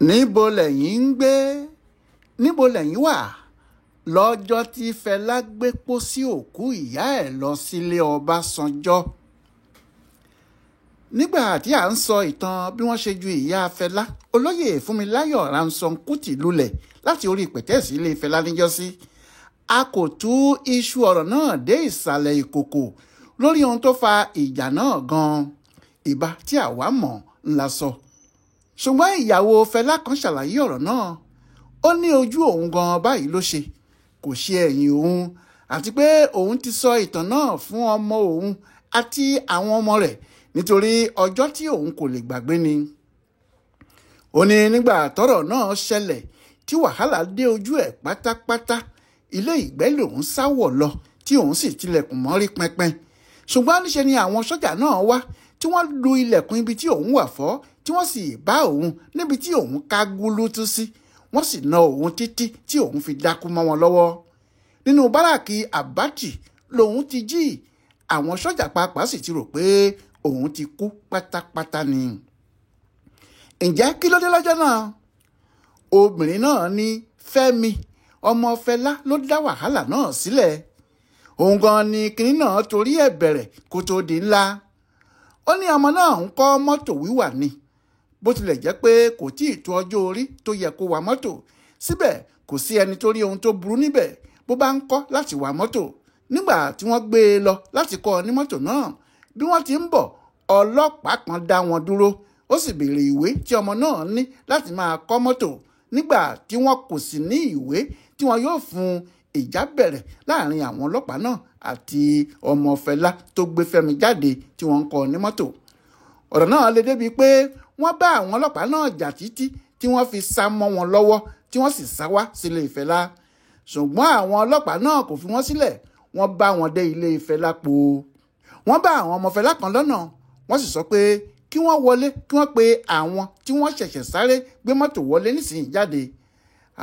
Níbo lẹ́yìn ń gbé? Níbo lẹ́yìn wà lọ́jọ́ tí Fẹlá gbé pósí òkú ìyá ẹ̀ lọ sílé Ọbásanjọ́? Nígbà tí à ń sọ ìtàn bí wọ́n ṣe ju ìyá Fẹlá, Olóyè Fúnmiláyọ̀ Ransome Kuti lulẹ̀ láti orí pẹ̀tẹ́ẹ̀sì ilé Fẹlá níjọ́sí, a kò tú iṣu ọ̀rọ̀ náà dé ìsàlẹ̀ ìkòkò lórí ohun tó fa ìjà náà gan-an. Ìbá tí àwa mọ̀ ńlá sọ. Ṣùgbọ́n ìyàwó Fẹlá kan ṣàlàyé ọ̀rọ̀ náà. Ó ní ojú òun gan-an báyìí ló ṣe, kò ṣe ẹ̀yìn òun, àti pé òun ti sọ ìtàn náà fún ọmọ òun àti àwọn ọmọ rẹ̀ nítorí ọjọ́ tí òun kò lè gbàgbé ni. Ó ní nígbà tọ́rọ̀ náà ṣẹlẹ̀ tí wàhálà dé ojú ẹ̀ pátápátá, ilé ìgbẹ́ lòun sá wọ̀ lọ tí òun sì tilẹ̀kùn mọ́rí pẹnpẹn. Ṣùgbọ́n níṣe ni àwọn sọ́jà náà wá tí wọ́n lu ilẹ̀kùn ibi tí òun wà fọ́, tí wọ́n sì bá òun níbi tí òun ká gúlútú sí, wọ́n sì na òun títí tí òun fi dákú mọ́ wọn lọ́wọ́. Nínú báràkì Àbátì lòun ti jí, àwọn sọ́jà pàápàá sì ti rò pé òun ti kú pátápátá ni. Ǹjẹ́ kí ló dé lọ́jọ́ náà? Obìnrin náà ní Fẹ́mi ọmọ Fẹlá ló dá wàhálà náà sílẹ̀. Òun gan ni kinní náà torí ẹ̀ bẹ̀rẹ̀ kó tó di ńlá. Ó ní ọmọ náà ń kọ́ mọ́tò wíwà ni. Bó tilẹ̀ jẹ́ pé kò tí ì tó ọjọ́ orí tó yẹ kó wa mọ́tò, síbẹ̀ kò sí ẹni tó rí ohun tó burú níbẹ̀ bó bá ń kọ́ láti wa mọ́tò. Nígbà tí wọ́n gbé e lọ láti kọ́ ọ ní mọ́tò náà, bí wọ́n ti ń bọ̀, ọlọ́pàá kan dá wọn dúró, ó sì béèrè ìwé tí ọmọ náà ní láti máa kọ́ mọ́tò. Nígbà tí wọ́n kò sì ní ìwé tí wọ́n yóò fún un, ìjà bẹ̀rẹ̀ láàrin àwọn ọlọ́pàá náà àti ọmọ Fẹlá tó gbé Fẹ́mi jáde tí wọ́n ń kọ́ ní mọ́tò. Ọ̀rọ̀ náà le débi pé wọ́n bá àwọn ọlọ́pàá náà jà títí tí wọ́n fi sá mọ́ wọn lọ́wọ́, tí wọ́n sì sá wá sílé Fẹlá. Ṣùgbọ́n àwọn ọlọ́pàá náà kò fi wọ́n sílẹ̀, wọ́n bá wọn dé ilé Fẹlá po. Wọ́n bá àwọn ọmọ Fẹlá kan lọ́nà, wọ́n sì sọ pé kí wọ́n wọlé, kí wọ́n pe àwọn tí wọ́n ṣẹ̀ṣẹ̀ sáré gbé mọ́tò wọlé nísìnyí jáde.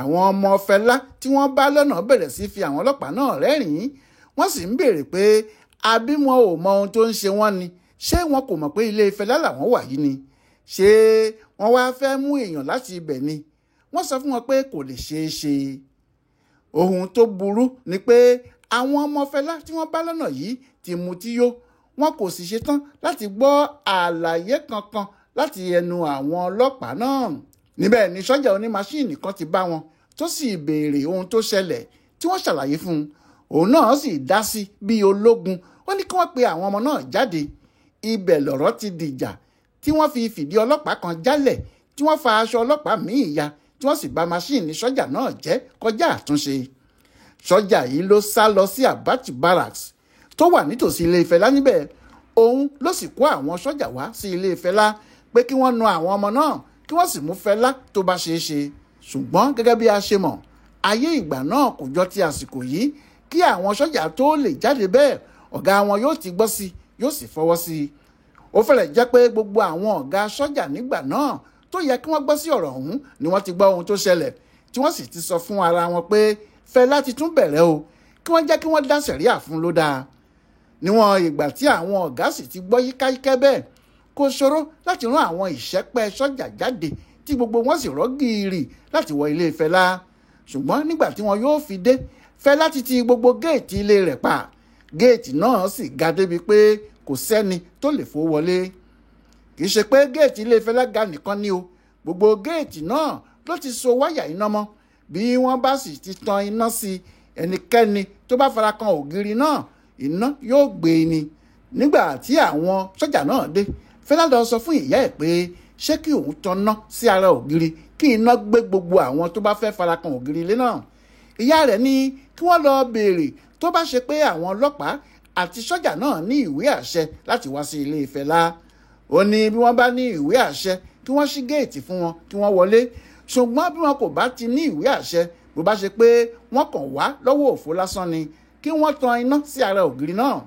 Àwọn ọmọ Fẹlá tí wọ́n bá lọ́nà bẹ̀rẹ̀ sí fi àwọn ọlọ́pàá náà rẹ́rìn-ín, wọ́n sì ń béèrè pé àbí wọn ò mọ ohun tó ń ṣe wọ́n ni? Ṣé wọn kò mọ̀ pé ilé Fẹlá làwọn wà yìí ni? Ṣé wọ́n wá fẹ́ mú èèyàn láti ibẹ̀ ni? Wọ́n sọ fún wọn pé kò lè ṣeé ṣe. Ohun tó burú ni pé àwọn ọmọ Fẹlá tí wọ́n bá lọ́nà yìí ti mutí yó, wọn kò sì ṣetán láti gbọ́ àlàyé kankan láti ẹnu àwọn ọlọ́pàá náà. Níbẹ̀ ni sọ́jà onímaṣíìnì kan ti bá wọn tó sì béèrè ohun tó ṣẹlẹ̀ tí wọ́n ṣàlàyé fún un. Òun náà sì dá sí bí ológun, ó ní kí wọ́n pe àwọn ọmọ náà jáde. Ibẹ̀ lọ̀rọ̀ ti dìjà tí wọ́n fi fìdí ọlọ́pàá kan jálẹ̀, tí wọ́n fa aṣọ ọlọ́pàá míì ya, tí wọ́n sì bà maṣíìnì sọ́jà náà jẹ́ kọjá àtúnṣe. Sọ́jà yìí ló sá lọ sí Àbátì Barracks tó wà nítòsí ilé Fẹlá níbẹ̀. Òun ló sì kó àwọn sọ́jà wá sí ilé Fẹlá pé kí wọ́n na àwọn ọmọ náà, kí wọ́n sì mú Fẹlá tó bá ṣeé ṣe. Ṣùgbọ́n gẹ́gẹ́ bí a ṣe mọ̀, ayé ìgbà náà kò jọ ti àsìkò yìí. Kí àwọn sọ́jà tó lè jáde bẹ́ẹ̀, ọ̀gá wọn yóò ti gbọ́ sí, yóò sì fọwọ́ sí i. Ó fẹ́rẹ̀ jẹ́ pé gbogbo àwọn ọ̀gá sọ́jà nígbà náà tó yẹ kí wọ́n gbọ́ sí ọ̀rọ̀ ọ̀hún ni wọ́n ti gbọ́ ohun tó ṣẹlẹ̀, tí wọ́n sì ti sọ fún ara wọn pé Fẹlá ti tún bẹ̀rẹ̀ o, kí wọ́n jẹ́ kí wọ́n dá sẹ̀ríà fún ló dáa. Níwọ̀n ìgbà tí àwọn ọ̀gá sì ti gbọ́ yíkáyíkẹ́ bẹ́ẹ̀, kò ṣòro láti rán àwọn ìṣẹ́pẹ́ sọ́jà jáde tí gbogbo wọn sì rọ́ gìrì láti wọ ilé Fẹlá. Ṣùgbọ́n nígbà tí wọn yóò fi dé, Fẹlá ti ti gbogbo géètì ilé rẹ̀ pa. Géètì náà sì ga débi pé kò sẹ́ni tó lè fò wọlé. Kì í ṣe pé géètì ilé Fẹlá ga nìkan ni o, gbogbo géètì náà ló ti so wáyà iná mọ́. Bí wọ́n bá sì ti tan iná sí, ẹnikẹ́ni tó bá fara kan ògiri náà, iná yóò gbé e ni. Nígbà tí àwọn sọ́jà náà dé, Fẹlá lọ sọ fún ìyá ẹ̀ pé ṣé kí òun tanná sí ara ògiri kí iná gbé gbogbo àwọn tó bá fẹ́ fara kan ògiri ilé náà. Ìyá rẹ̀ ní kí wọ́n lọ béèrè tó bá ṣe pé àwọn ọlọ́pàá àti sọ́jà náà ní ìwé àṣẹ láti wá sí ilé Fẹlá. Ó ní bí wọ́n bá ní ìwé àṣẹ kí wọ́n ṣí géètì fún wọn kí wọ́n wọlé. Ṣùgbọ́n bí wọn kò bá ti ní ìwé àṣẹ, bó bá ṣe pé wọ́n kàn wá lọ́wọ́ òfo lásán ni, kí wọ́n tan iná sí ara ògiri náà.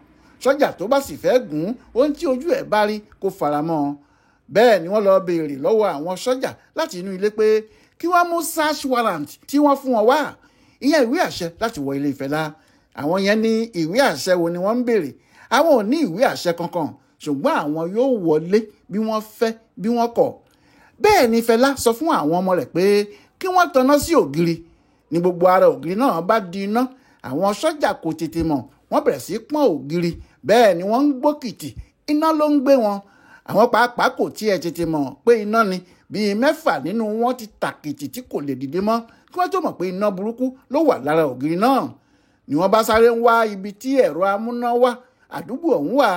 Sọ́jà tó bá sì fẹ́ gùn ohun tí ojú ẹ̀ bá rí kó fara mọ́ ọ. Bẹ́ẹ̀ ni wọ́n lọ béèrè lọ́wọ́ àwọn sọ́jà láti inú ilé pé kí wọ́n mú search warrant tí wọ́n fún wọn wá, ìyẹn ìwé àṣẹ láti wọ ilé Fẹlá. Àwọn yẹn ní ìwé àṣẹ wo ni wọ́n ń béèrè? Àwọn ò ní ìwé àṣẹ kankan, ṣùgbọ́n àwọn yóò wọlé bí wọ́n fẹ́ bí wọ́n kọ̀. Bẹ́ẹ̀ ni Fẹlá sọ fún àwọn ọmọ rẹ̀ pé kí wọ́n tanná sí ògiri. Ní gbogbo ara ògiri náà bá di iná, àwọn sọ́jà kò tètè mọ̀, wọ́n bẹ̀rẹ̀ sí pọ́n ògiri. Bẹ́ẹ̀ ni wọ́n ń gbókìtì, iná ló ń gbé wọn. Àwọn pàápàá kò tiẹ̀ tètè mọ̀ pé iná ni. Bíi 6 nínú wọn ti tàkìtì tí kò lè dìde mọ́ kí wọ́n tó mọ̀ pé iná burúkú ló wà lára ògiri náà. Ni wọ́n bá sáré ń wá ibi tí ẹ̀rọ amúnáwá àdúgbò ọ̀hún wà,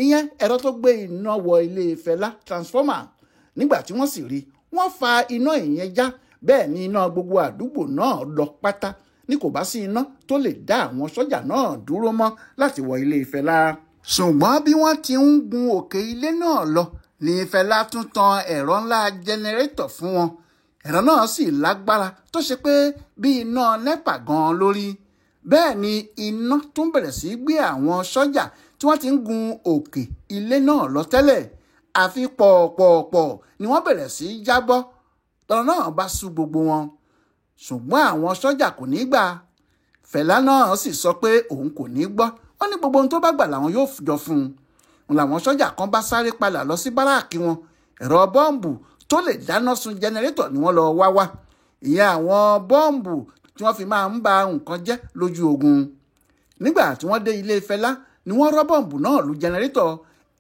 ìyẹn ẹ̀rọ tó gbé iná wọ ilé Fẹlá, transformer. Nígbà tí wọ́n sì rí, wọ́n fa iná ìyẹn já. Bẹ́ẹ̀ ni iná gbogbo àdúgbò náà lọ pátá. Ní kò bá sí iná tó lè dá àwọn sọ́jà náà dúró mọ́ láti wọ ilé Fẹlá. Ṣùgbọ́n bí wọ́n ti ń gun òkè ilé náà lọ ní Fẹlá tún tan ẹ̀rọ ńlá jẹnẹrétọ̀ fún wọn. Ẹ̀rọ náà sì lágbára tó ṣe pé bí iná NEPA gan-an lórí. Bẹ́ẹ̀ ni iná tún bẹ̀rẹ̀ sí gbé àwọn sọ́jà tí wọ́n ti ń gun òkè ilé náà lọ tẹ́lẹ̀. Àfi pọ̀pọ̀pọ̀ ni wọ́n bẹ̀rẹ̀ sí jábọ́. Lọ́rọ̀ náà bá sú gbogbo wọn. Ṣùgbọ́n àwọn sọ́jà kò ní gbà. Fẹlá náà sì sọ pé òun kò ní gbọ́. Ó ní gbogbo ohun tó bá gbà làwọn yóò jọ fún un. Òun làwọn sọ́jà kan bá sáré padà lọ sí báràkì wọn. Ẹ̀rọ bọ́ǹbù tó lè dáná sun jẹnẹrétọ̀ ni wọ́n lọ wá wá. Ìyẹn àwọn bọ́ǹbù tí wọ́n fi máa ń ba nǹkan jẹ́ lójú ogun. Nígbà tí wọ́n dé ilé Fẹlá ni wọ́n rọ́ bọ́ǹbù náà lu jẹnẹrétọ̀.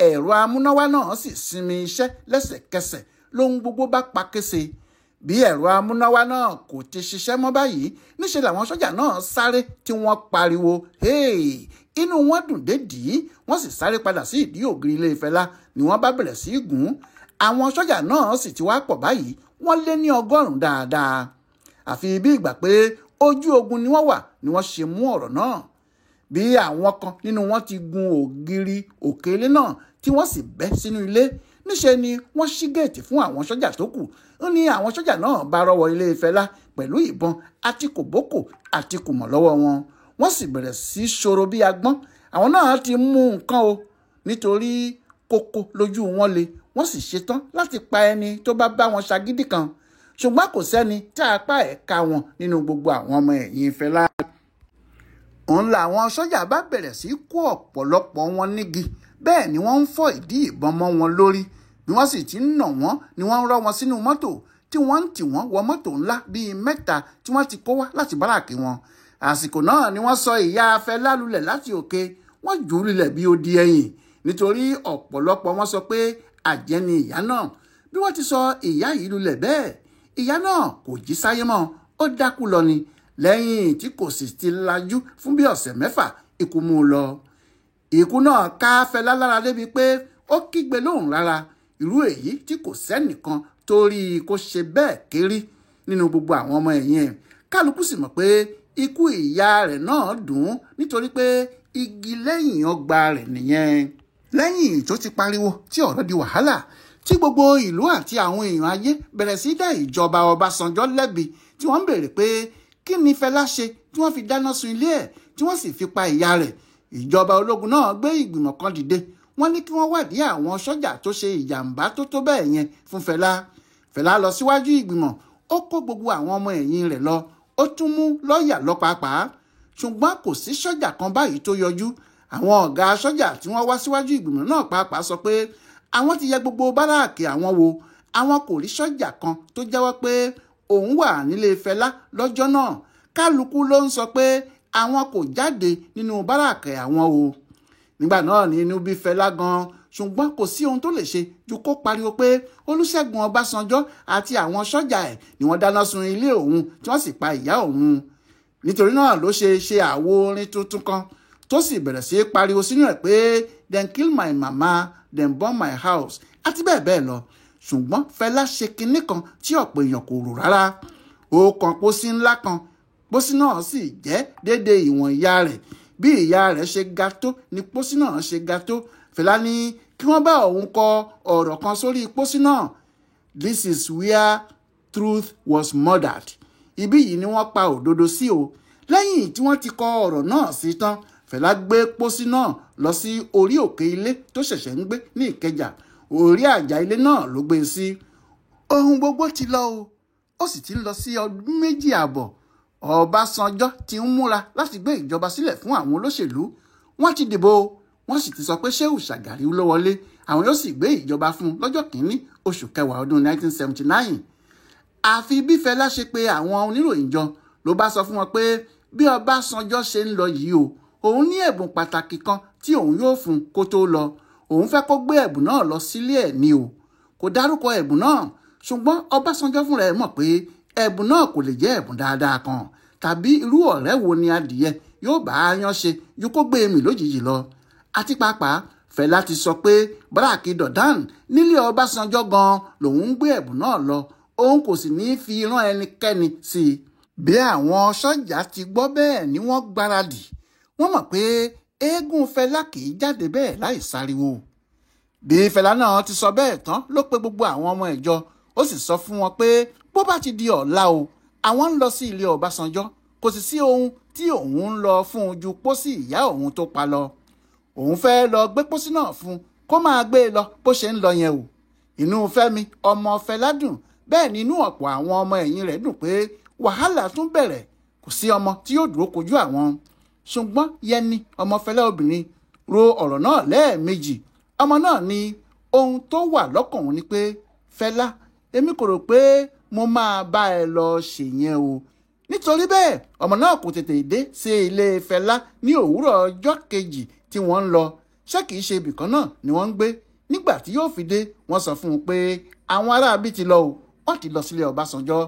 Ẹ̀rọ amúnáwá náà sì sinmi iṣẹ́ lẹ́sẹ̀kẹsẹ̀ lóhun gbogbo bá pa kése. Bí ẹ̀rọ amúnáwá náà kò ti ṣiṣẹ́ mọ́ báyìí, níṣe làwọn sọ́jà náà sáré tí wọ́n pariwo hey! Inú wọn dùn dédìí, wọ́n sì sáré padà sí ìdí ògiri ilé Fẹlá ni wọ́n bá bẹ̀rẹ̀ sí í gùn. Àwọn sọ́jà náà sì ti wá pọ̀ báyìí, wọ́n lé ní 100 dáadáa. Àfi bí ìgbà pé ojú ogun ni wọ́n wà ni wọ́n ṣe mú ọ̀rọ̀ náà. Bí àwọn kan nínú wọn ti gun ògiri òkè ilé náà tí wọ́n sì bẹ́ sínú ilé, níṣe ni wọ́n ṣí géètì fún àwọn sọ́jà tó kù. Ó ní àwọn sọ́jà náà bá rọ́wọ́ ilé Fẹlá pẹ̀lú ìbọn àti kòbókò àti kùmọ̀ lọ́wọ́ wọn. Wọ́n sì bẹ̀rẹ̀ sí ṣòro bí agbọ́n. Àwọn náà ti mú nǹkan o, nítorí kókó lójú wọn le. Wọ́n sì ṣetán láti pa ẹni tó bá bá wọn ṣagídí kan. Ṣùgbọ́n kò sẹ́ni tá a pa ẹ̀ka wọn nínú gbogbo àwọn ọmọ ẹ̀yìn Fẹlá. Òun làwọn sọ́jà bá bẹ̀rẹ̀ sí kó ọ̀pọ̀lọpọ̀ wọn nígi. Bẹ́ẹ̀ ni wọ́n ń fọ́ ìdí ìbọn mọ́ wọn lórí. Bí wọ́n sì ti ń nà wọ́n ni wọ́n ń rọ́ wọn sínú mọ́tò tí wọ́n ń tì wọ́n wọ mọ́tò ńlá bíi 3 tí wọ́n ti kó wá láti báràkì wọn. Àsìkò náà ni wọ́n sọ ìyá Fẹlá lulẹ̀ láti òkè, wọ́n jù ú lulẹ̀ bí odi ẹ̀yìn. Nítorí ọ̀pọ̀lọpọ̀ wọn sọ pé àjẹ́ ni ìyá náà. Bí wọ́n ti sọ ìyá yìí lulẹ̀ bẹ́ẹ̀, ìyá náà kò jí sáyé mọ́, ó dákú lọ ni. Lẹ́yìn tí kò sì ti lajú fún bí ọ̀sẹ̀ 6, ikú mú un lọ. Ikú náà ká Fẹlá lára débi pé ó kígbe lóhùn rárá. Irú èyí tí kò sẹ́nìkan tó rí i kó ṣe bẹ́ẹ̀ kéré nínú gbogbo àwọn ọmọ ẹ̀yìn ẹ̀. Kálukú sì mọ̀ pé ikú ìyá rẹ̀ náà dùn ún nítorí pé igi lẹ́yìn ọgbà rẹ̀ nìyẹn. Lẹ́yìn tó ti pariwo tí ọ̀rọ̀ di wàhálà, tí gbogbo ìlú àti àwọn èèyàn ayé bẹ̀rẹ̀ sí dá ìjọba Ọbásanjọ́ lẹ́bi, tí wọ́n ń béèrè pé kí ni Fẹlá ṣe tí wọ́n fi dáná sun ilé ẹ̀ tí wọ́n sì fi pa ìyá rẹ̀. Ìjọba ológun náà gbé ìgbìmọ̀ kan dìde. Wọ́n ní kí wọ́n wádìí àwọn sọ́jà tó ṣe ìjàmbá tó tó bẹ́ẹ̀ yẹn fún Fẹlá. Fẹlá lọ síwájú ìgbìmọ̀, ó kó gbogbo àwọn ọmọ ẹ̀yìn rẹ̀ lọ, ó tún mú lọ́ọ̀yà lọ pàápàá. Ṣùgbọ́n kò sí sọ́jà kan báyìí tó yọjú. Àwọn ọ̀gá sọ́jà tí wọ́n wá síwájú ìgbìmọ̀ náà pàápàá sọ pé àwọn ti yẹ gbogbo báràkì àwọn wò, àwọn kò rí sọ́jà kan tó jẹ́wọ́ pé òun wà nílé Fẹlá lọ́jọ́ náà. Kálukú ló ń sọ pé àwọn kò jáde nínú báràkì àwọn o. Nígbà náà ni inú bí Fẹlá gan-an, ṣùgbọ́n kò sí ohun tó lè ṣe ju kó pariwo pé Olúṣẹ́gun Ọbásanjọ́ àti àwọn sọ́jà ẹ̀ ni wọ́n dáná sun ilé òun tí wọ́n sì pa ìyá òun. Nítorí náà ló ṣe ṣe àwo orin tuntun kan tó sì bẹ̀rẹ̀ sí pariwo sínú ẹ̀ pé then kill my mama, then burn my house àti bẹ́ẹ̀ bẹ́ẹ̀ lọ. Ṣùgbọ́n Fẹlá ṣe kinní kan tí ọ̀pọ̀ èèyàn kò rò rárá. Ó kan pósí ńlá kan, pósí náà sì jẹ́ déédéé ìwọ̀n ìyá rẹ̀. Bí ìyá rẹ̀ ṣe ga tó ni pósí náà ṣe ga tó. Fẹlá ní kí wọ́n bá òun kọ ọ̀rọ̀ kan sórí pósí náà. This is where truth was murdered. Ibí yìí ni wọ́n pa òdodo sí o. Lẹ́yìn tí wọ́n ti kọ ọ̀rọ̀ náà sí tán, Fẹlá gbé pósí náà lọ sí orí òkè ilé tó ṣẹ̀ṣẹ̀ ń gbé ní Ìkẹjà. Orí àjà ilé náà ló gbé e sí. Ohun gbogbo ti lọ o, ó sì ti ń lọ sí ọdún 2 àbọ̀. Ọbásanjọ́ ti ń múra láti gbé ìjọba sílẹ̀ fún àwọn olóṣèlú. Wọ́n ti dìbò, wọ́n sì ti sọ pé Shehu Shagari ló wọlé. Àwọn yóò sì gbé ìjọba fún un lọ́jọ́ kìíní oṣù kẹwàá ọdún 1979. Àfi bí Fẹlá ṣe pé àwọn oníròyìn jọ ló bá sọ fún wọn pé bí Ọbásanjọ́ ṣe ń lọ yìí o, òun ní ẹ̀bùn pàtàkì kan tí òun yóò fún kó tó lọ. Òun fẹ́ kó gbé ẹ̀bùn náà lọ sílé ẹ̀ ni o. Kò dárúkọ ẹ̀bùn náà, ṣùgbọ́n Ọbásanjọ́ fúnra ẹ̀ mọ̀ pé ẹ̀bùn náà kò lè jẹ́ ẹ̀bùn dáadáa kan, tàbí irú ọ̀rẹ́ wo ni adìyẹ yóò bá aáyán ṣe ju kó gbé mì lójijì lọ. Àti pàápàá Fẹlá ti sọ pé Báràkì Dọ̀dán nílé Ọbásanjọ́ gan lòun ń gbé ẹ̀bùn náà lọ, òun kò sì ní í fi rán ẹnikẹ́ni sí i. Bí àwọn sọ́jà ti gbọ́ bẹ́ẹ̀ ni wọ́n gbáradì. Wọ́n mọ̀ pé eégún Fẹlá kì í jáde bẹ́ẹ̀ láì sáriwo. Bí Fẹlá náà ti sọ bẹ́ẹ̀ tán ló pe gbogbo àwọn ọmọ ìjọ, ó sì sọ fún wọn pé bó bá ti di ọ̀la o, àwọn ń lọ sí ilé Ọbásanjọ́, kò sì sí ohun tí òun ń lọ fún un ju pósí ìyá òun tó pa lọ. Òun fẹ́ lọ gbé pósí náà fún un kó máa gbé e lọ bó ṣe ń lọ yẹn o. Inú Fẹ́mi ọmọ Fẹlá dùn, bẹ́ẹ̀ ni inú ọ̀pọ̀ àwọn ọmọ ẹ̀yìn rẹ̀ dùn pé wàhálà tún bẹ̀rẹ̀, kò sí ọmọ tí yóò dúró kojú àwọn. Ṣùgbọ́n Yẹni ọmọ Fẹlá obìnrin ro ọ̀rọ̀ náà lẹ́ẹ̀mejì. Ọmọ náà ní ohun tó wà lọ́kàn òun ni pé Fẹlá, èmi kò rò pé mo máa bá ẹ lọ ṣèyẹn o. Nítorí bẹ́ẹ̀ ọmọ náà kò tètè dé sí ilé Fẹlá ní òwúrọ̀ ọjọ́ kejì tí wọ́n ń lọ. Ṣé kìí ṣe ibìkan náà ni wọ́n ń gbé? Nígbà tí yóò fi dé, wọ́n sọ fún un pé àwọn aráabí ti lọ o, wọ́n ti lọ sílé Ọbásanjọ́.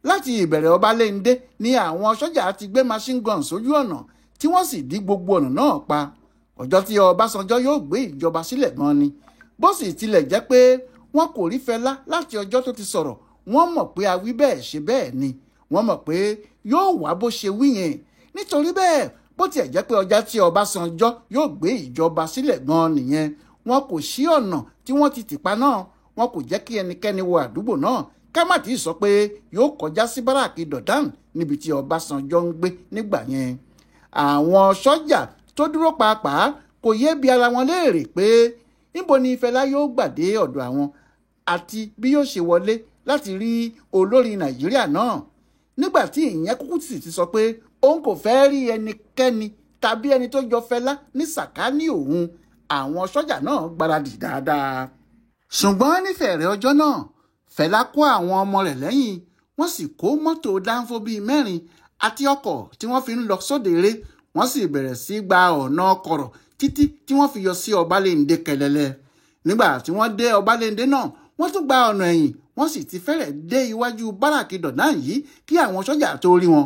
Láti ìbẹ̀rẹ̀ Ọbaléndé ni àwọn sọ́jà ti gbé machine gun sójú ọ̀nà tí wọ́n sì dí gbogbo ọ̀nà náà pa. Ọjọ́ tí Ọbásanjọ́ yóò gbé ìjọba sílẹ̀ gan ni. Bó sì tilẹ̀ jẹ́ pé wọn kò rí Fẹlá láti ọjọ́ tó ti sọ̀rọ̀, wọ́n mọ̀ pé awí bẹ́ẹ̀ ṣe bẹ́ẹ̀ ni. Wọ́n mọ̀ pé yóò wá bó ṣe wí yẹn. Nítorí bẹ́ẹ̀ bó tiẹ̀ jẹ́ pé ọjọ́ tí Ọbásanjọ́ yóò gbé ìjọba sílẹ̀ gan nìyẹn, wọn kò ṣí ọ̀nà tí wọ́n ti tìpa náà, wọn kò jẹ́ kí ẹnikẹ́ni wọ àdúgbò náà. Ká má tí ì sọ pé yóò kọjá sí Báràkì Dọ̀dán níbi tí Ọbásanjọ́ ń gbé nígbà yẹn. Àwọn sọ́jà tó dúró pàápàá kò yé bi ara wọn léèrè pé níbo ni Fẹlá yóò gbà dé ọ̀dọ̀ àwọn àti bí yóò ṣe wọlé láti rí olórí Nàìjíríà náà. Nígbà tí ìyẹn kúkú sì ti sọ pé òun kò fẹ́ rí ẹnikẹ́ni tàbí ẹni tó jọ Fẹlá ní sàkání òun, àwọn sọ́jà náà gbáradì dáadáa. Ṣùgbọ́n nífẹ̀ẹ́rẹ́ ọjọ́ náà, Fẹlá kó àwọn ọmọ rẹ̀ lẹ́yìn, wọ́n sì kó mọ́tò dánfó bíi 4 àti ọkọ̀ tí wọ́n fi ń lọ sóde eré. Wọ́n sì bẹ̀rẹ̀ sí gba ọ̀nà kọ̀rọ̀ títí tí wọ́n fi yọ sí Ọbaléndé kẹlẹ́lẹ́. Nígbà tí wọ́n dé Ọbaléndé náà, wọ́n tún gba ọ̀nà ẹ̀yìn, wọ́n sì ti fẹ́rẹ̀ dé iwájú Báràkì Dọ̀dán yìí kí àwọn sọ́jà tó rí wọn.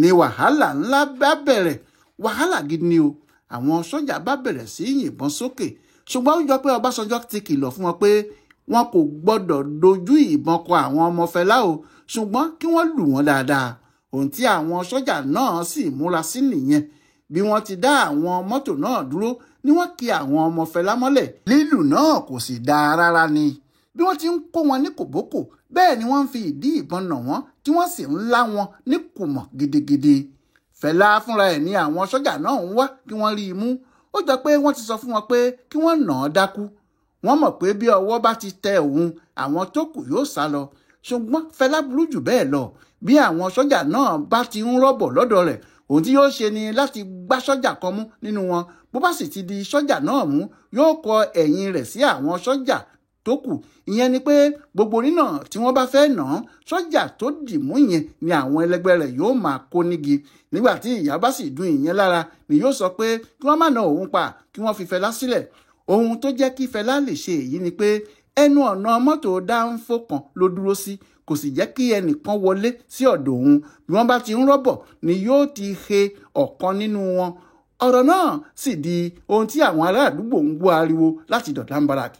Ni wàhálà ńlá bá bẹ̀rẹ̀, wàhálà gidi ni o. Àwọn sọ́jà bá bẹ̀rẹ̀ sí yìnbọn sókè. Ṣùgbọ́n ó jọ pé Ọbásanjọ́ ti kìlọ̀ fún wọn pé wọn kò gbọ́dọ̀ dojú ìbọn kọ àwọn ọmọ Fẹlá o, ṣùgbọ́n kí wọ́n lù wọ́n dáadáa. Ohun tí àwọn sọ́jà náà sì múra sí nìyẹn. Bí wọ́n ti dá àwọn mọ́tò náà dúró ni wọ́n kì àwọn ọmọ Fẹlá mọ́lẹ̀. Lílù náà kò sì dáa rárá ni. Bí wọ́n ti ń kó wọn ní kòbókò, bẹ́ẹ̀ ni wọ́n ń fi ìdí ìbọn nà wọ́n tí wọ́n sì ń lá wọn ní kùmọ̀ gidigidi. Fẹlá fúnra ẹ̀ ní àwọn sọ́jà náà ń wá kí wọ́n rí i mú. Ó jọ pé wọ́n ti sọ fún wọn pé kí wọ́n nà án dákú. Wọ́n mọ̀ pé bí ọwọ́ bá ti tẹ òun, àwọn tó kù yóò sá lọ. Ṣùgbọ́n Fẹlá burú jù bẹ́ẹ̀ lọ. Bí àwọn sọ́jà náà bá ti ń rọ́bọ̀ lọ́dọ̀ rẹ̀, ohun tí yóò ṣe ni láti gbá sọ́jà kan mú nínú wọn. Bó bá sì ti di sọ́jà náà mú, yóò kọ ẹ̀yìn rẹ̀ sí àwọn sọ́jà tó kù. Ìyẹn ni pé gbogbo nínà tí wọ́n bá fẹ́ nà án, sọ́jà tó dì mú yẹn ni àwọn ẹlẹgbẹ́ rẹ̀ yóò máa kó nígi. Nígbà tí ìyá bá sì dùn ìyẹn lára ni yóò sọ pé kí wọ́n má na òun pa, kí wọ́n fi Fẹlá sílẹ̀. Ohun tó jẹ́ kí Fẹlá lè ṣe èyí ni pé ẹnu ọ̀nà mọ́tò dáńfó kan ló dúró sí, kò sì jẹ́ kí ẹnìkan wọlé sí ọ̀dọ̀ òun. Bí wọ́n bá ti ń rọ́bọ̀ ni yóò ti he ọ̀kan nínú wọn. Ọ̀rọ̀ náà sì di ohun tí àwọn ará àdúgbò ń gbọ́ ariwo láti Dọ̀dán Barrack.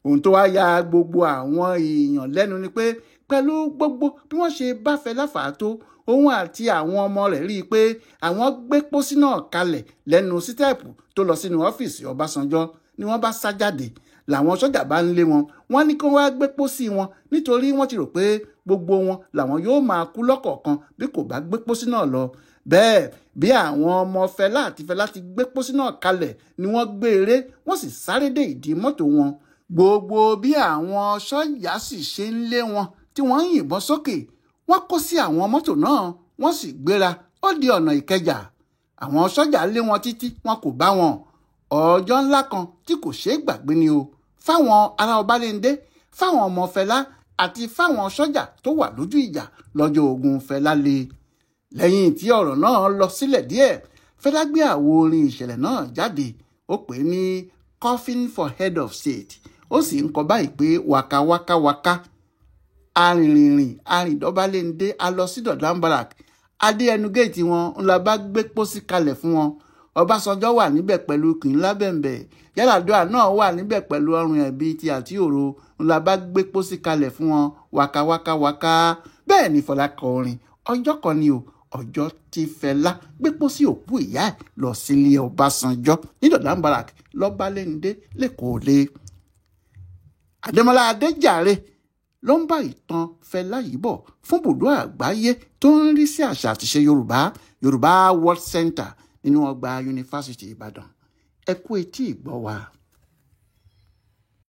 Ohun tó wá ya gbogbo àwọn èèyàn lẹ́nu ni pé pẹ̀lú gbogbo bí wọ́n ṣe bá Fẹlá fà á tó, òun àti àwọn ọmọ rẹ̀ rí i pé àwọn gbé pósí náà kalẹ̀ lẹ́nu sítẹ́ẹ̀pù tó lọ sínú ọ́fíìsì Ọbásanjọ́ ni wọ́n bá sá jáde. Làwọn sọ́jà bá ń lé wọn, wọ́n ní kí wọ́n wá gbé pósí wọn nítorí wọ́n ti rò pé gbogbo wọn làwọn yóò máa kú lọ́kọ̀ọ̀kan bí kò bá gbé pósí náà lọ. Bẹ́ẹ̀ bí àwọn ọmọ Fẹlá àti Fẹlá ti gbé pósí náà kalẹ̀ ni wọ́n gbé eré, wọ́n sì sáré dé ìdí mọ́tò wọn. Gbogbo bí àwọn sọ́jà sì ṣe ń lé wọn tí wọ́n ń yìnbọn sókè, wọ́n kó sí àwọn mọ́tò náà, wọ́n sì gbéra ó di ọ̀nà Ìkẹjà. Àwọn sọ́jà lé wọn títí wọn kò bá wọn. Ọjọ́ ńlá kan tí kò ṣeé gbàgbé ni o fáwọn ará Ọbalẹ́ndé, fáwọn ọmọ Fẹlá àti fáwọn sọ́jà tó wà lójú ìjà lọ́jọ́ ogun Fẹlá le. Lẹ́yìn tí ọ̀rọ̀ náà lọ sílẹ̀ díẹ̀, Fẹlá gbé àwo orin ìṣẹ̀lẹ̀ náà jáde. Ó pè é ní Coffin for Head of State. Ó sì ń kọ báyìí pé waka waka waka, arìnrìnrìn arìndọ́balẹ́ndé, a lọ sí Dọ̀dán Barrack, adé ẹnu géètì wọn ńlá bá gbé pósí kalẹ̀ fún wọn. Ọbásanjọ́ wà níbẹ̀ pẹ̀lú kìnlábẹ̀ǹbẹ̀, Yar'Adua náà wà níbẹ̀ pẹ̀lú ọrùn ẹ̀bí ti àti òro, ńlá bá gbé pósí kalẹ̀ fún wọn, waka waka waka. Bẹ́ẹ̀ ni Fọlá kọ orin ọjọ́ kan ni o, ọjọ́ tí Fẹlá gbé pósí òkú ìyá ẹ̀ lọ sílé Ọbásanjọ́ ní Dọ̀dán Barrack lọ́balẹ́ndé lẹ́kọ̀ọ́ lé. Adémọ́lá Adéjàre ló ń bá ìtàn Fẹlá yìí bọ̀ fún bùdó àgbáyé tó ń rí sí àṣà àtiṣe Yorùbá, Yorùbá World Center, nínú ọgbà Yunifásitì Ìbàdàn. Ẹ kú etí ìgbọ́ wa.